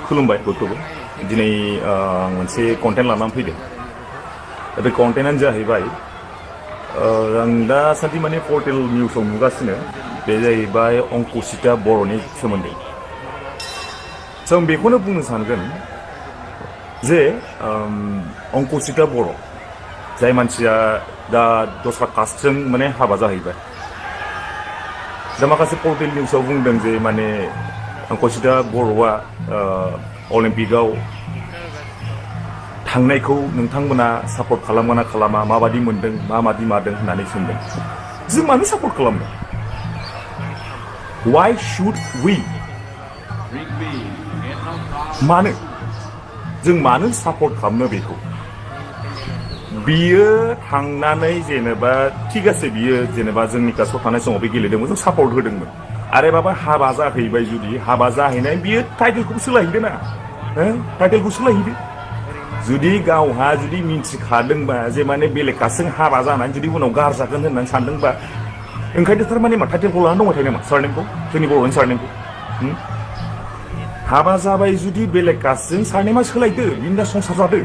खुलुमबाय बयखौबो दिनै मोनसे कन्टेन्ट लानानै फैदों बे कन्टेन्टआनो जाहैबाय आं दासान्दि माने पर्टेल निउसाव नुगासिनो बे जाहैबाय अंकुशिता बर'नि सोमोन्दै जों बेखौनो बुंनो सानगोन जे अंकुशिता बर' जाय मानसिया दा दस्रा कास्टजों माने हाबा जाहैबाय दा माखासे पर्टेल निउसाव बुंदों जे माने अंकुशिता बर'आ अलिम्पिकआव थांनायखौ नोंथांमोना सापर्ट खालामगोना खालामा माबादि मोनदों माबादि मादों होननानै सोंदों जों मानो सापर्ट खालामनो why should we मानो जों मानो सापर्ट खालामनो बेखौ बियो थांनानै जेनेबा थिग আছে बियो जेनेबा जोंनि कास्टआव थानाय समाव बे गेलेदोंमोन जों सापर्ट होदोंमोन आरो बाबा हाबा जाहैबाय जुदि हाबा जाहैनाय बियो टाइटेलखौ सोलायहैदो ना टाइटेलखौ सोलायहैदो जुदि गावहा जुदि मिन्थिखादोंबा जे माने बेलेग कास्टजों हाबा जानानै जुदि उनाव गारजागोन होननानै सानदोंबा ओंखायनो थारमाने मा टाइटेलखौ लानानै दंबाय थायो नामा सारनेमखौ जोंनि बर'नि सारनेमखौ हाबा जाबाय जुदि बेलेग कास्टजों सारनेमा सोलायदो बिनि संसार जादो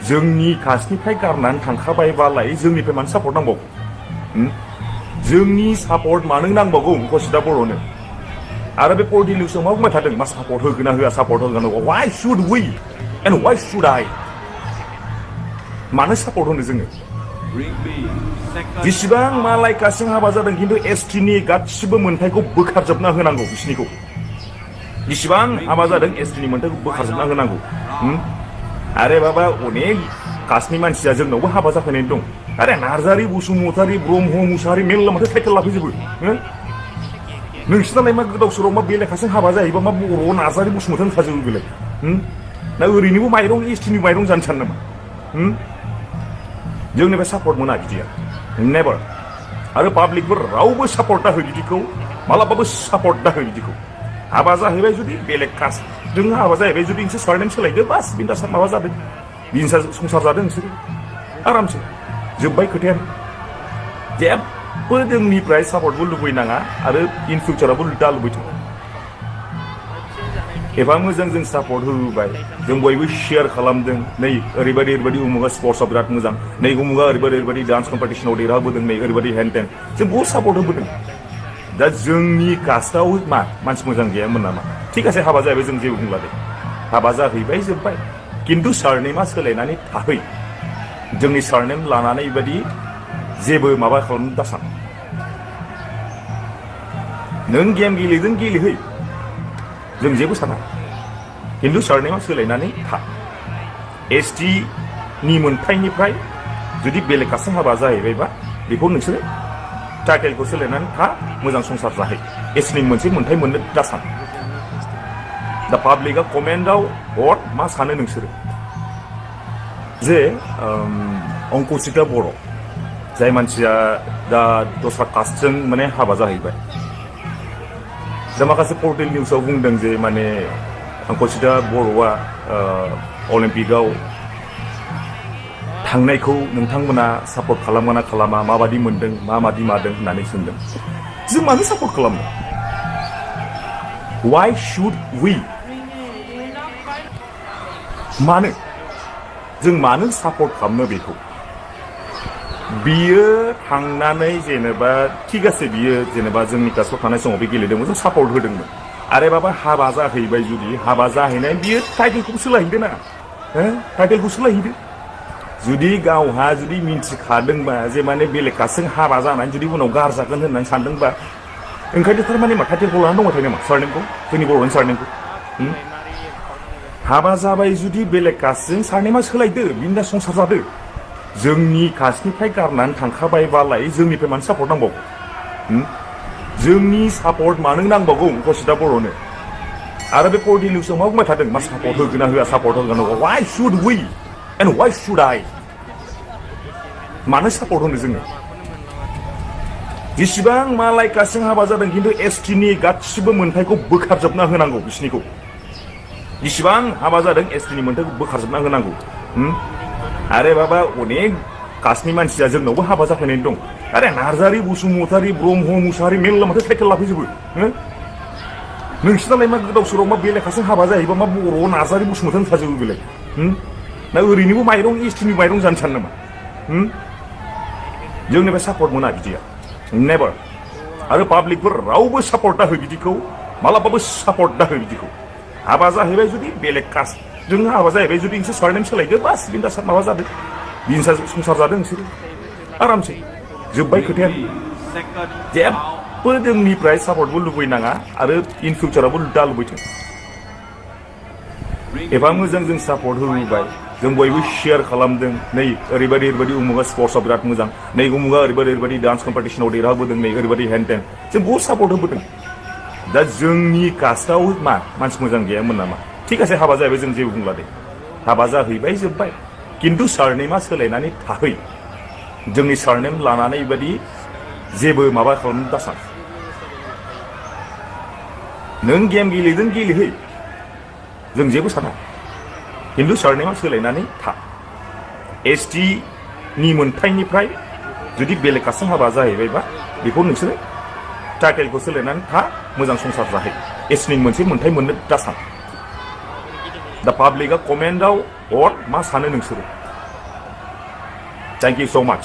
जोंनि कास्टनिफ्राय गारनानै थांखाबायबालाय जोंनिफ्राय मानो सापर्ट नांबावगौ जोंनि सापर्ट मानो नांबावगौ अंकुशिता बर'नो आरो बे पर्टेल निउसाव मा बुंबाय थादों मा सापर्ट होगोन ना होआ सापर्ट होगोन why should we and why should I मानो सापर्ट होनो जोङो जेसेबां मालाय कास्टजों हाबा जादों खिन्थु एसटिनि गासिबो मोन्थायखौ बोखारजोबना होनांगौ बिसिनिखौ जेसेबां हाबा जादों एसटिनि मोन्थायखौ बोखारजोबना होनांगौ आरे बाबा अनेक कास्टनि मानसिया जोंनावबो हाबा जाफैनाय दं आरे नार्जारि बसुमतारि ब्रह्म मुसाहारि मेल्ला माथो टाइटेल लाफैजोबो नोंसिनालाय मा गोदाव सोराव मा बेलेग कास्टजों हाबा जायोबा मा बर' नार्जारि बसुमतारि होनखाजोबो बेलाय ना ओरैनोबो माइरं एसटिनि माइरं जानो सानो नामा जोंनिफ्राय सापर्ट मोना बिदिया नेभार आरो पाब्लिकबो रावबो सापर्ट दा हो बिदिखौ मालाबाबो सापर्ट दा हो बिदिखौ हाबा जाहैबाय जुदि बेलेग कास्टजों हाबा जाहैबाय जुदि नोंसोर सारनेम सोलायदो बास बिन्दास माबा जादों बिनसा संसार जादों नोंसोरो आरामसे जोब्बाय खोथायानो जेबो जोंनिफ्राय सापर्टबो लुबैनाङा आरो इन फिउचारावबो दा लुबैथों एफा मोजां जों सापर्ट होबाय जों बयबो शेयार खालामदों नै ओरैबायदि उमुगा स्पर्ट्सआव बिराद मोजां नै उमुगा ओरैबायदि डान्स कम्पिटिसनाव देरहाबोदों नै ओरैबायदि हेन टेन जों बहुत सापर्ट होबोदों दा जोंनि कास्टआव मा मानसि मोजां गैयामोन नामा थिग আছে हाबा जाहैबाय जों जेबो बुंला दे हाबा जाहैबाय जोब्बाय खिन्थु सारनेमा सोलायनानै थाहै जोंनि सारनेम लानानै बेबायदि जेबो माबा खालामनो दासान नों गेम गेलेदों गेलेहै जों जेबो साना खिन्थु सारनेमा सोलायनानै था एसटि नि मोन्थायनिफ्राय जुदि बेलेग कास्टजों हाबा जाहैबायबा बेखौ नोंसोरो टाइटेलखौ सोलायनानै था मोजां संसार जाहै एसटिनि मोनसे मोन्थाय मोननो दासान दा पाब्लिकआ कमेन्टआव हर मा सानो नोंसोरो जे अंकुशिता बर' जाय मानसिया दा दस्रा कास्टजों माने हाबा जाहैबाय दा माखासे पर्टेल निउसाव बुंदों जे माने अंकुशिता बर'आ अलिम्पिकआव थांनायखौ नोंथांमोना सापर्ट खालामगोना खालामा माबादि मोनदों माबादि मादों होननानै सोंदों जों मानो सापर्ट खालामनो why should we मानो जों मानो सापर्ट खालामनो बेखौ बियो थांनानै जेनेबा थिग আছে बियो जेनेबा जोंनि कास्टआव थानाय समाव बे गेलेदोंमोन जों सापर्ट होदोंमोन आरे बाबा हाबा जाहैबाय जुदि हाबा जाहैनाय बियो टाइटेलखौ सोलायहैदो ना टाइटेलखौ सोलायहैदो जुदि गावहा जुदि मिन्थिखादोंबा जे माने बेलेग कास्टजों हाबा जानानै जुदि उनाव गारजागोन होननानै सानदोंबा ओंखायनो थारमाने मा टाइटेलखौ लानानै दंबाय थायो नामा सारनेमखौ जोंनि बर'नि सारनेमखौ हाबा जाबाय जुदि बेलेग कास्टजों सारनेमा सोलायदो बिन्दा संसार जादो जोंनि कास्टनिफ्राय गारनानै थांखाबायबालाय जोंनिफ्राय मानो सापर्ट नांबावगौ जोंनि सापर्ट मानो नांबावगौ अंकुशिता बर'नो आरो बे पर्टेल निउसाव मा बुंबाय थादों मा सापर्ट होगोन ना होआ सापर्ट होगोन why should we and why should I मानो सापर्ट होनो जोङो जेसेबां मालाय कास्टजों हाबा जादों खिन्थु एसटिनि गासिबो मोन्थायखौ बोखारजोबना होनांगौ बिसिनिखौ जेसेबां हाबा जादों एसटिनि मोन्थायखौ बोखारजोबना होनांगौ आरे बाबा अनेक कास्टनि मानसिया जोंनावबो हाबा जाफैनाय दं आरे नार्जारि बसुमतारि ब्रह्म मुसाहारि मेल्ला माथो टाइटेल लाफैजोबो नोंसिनालाय मा गोदाव सोराव मा बेलेखाजों हाबा जायोबा मा बर' नार्जारि बसुमतारी थाजोबो बेलाय ना ओरैनोबो माइरं एसटिनि माइरं जानो सानो नामा जोंनिफ्राय सापर्ट मोना बिदिया नेभार आरो पाब्लिकफोर रावबो सापर्ट दा हो बिदिखौ मालाबाबो सापर्ट दा हो बिदिखौ हाबा जाहैबाय जुदि बेलेग कास्ट जों हाबा जाहैबाय जुदि नोंसोर सारनेम सोलायदो बास बिन्दास माबा जादों बिनसा संसार जादों नोंसोरो आरामसे जोब्बाय खोथाया जेबो जोंनिफ्राय सापर्टबो लुबैनाङा आरो इन फिउचारावबो दा लुबैथों एबा मोजां जों सापर्ट होबाय जों बयबो शेयार खालामदों नै ओरैबायदि उमुगा स्पर्ट्सआव बिराद मोजां नै उमुगा ओरैबायदि डान्स कम्पिटिसनाव देरहाबोदों नै ओरैबायदि हेन टेन जों बहुत सापर्ट होबोदों दा जोंनि कास्टआव मा मानसि मोजां गैयामोन नामा ठीक आसे हाबा जाहैबाय जों जेबो बुंला दे हाबा जाहैबाय जोब्बाय किन्तु सारनेमा सोलायनानै थाहै जोंनि सारनेम लानानै बेबायदि जेबो माबा खालामनो दासान नों गेम गेलेदों गेलेहै जों जेबो साना किन्तु सारनेमा सोलायनानै था एसटि नि मोनथायनिफ्राय जुदि बेलेग कास्टजों हाबा जाहैबायबा बेखौ नोंसोरो टाइटेलखौ सोलायनानै था मोजां संसार जाहै एसटिनि मोनसे मोनथाय मोननो दासान दा पाब्लिकआ कमेन्टआव हर मा सानो नोंसोरो थेंक इउ सो माच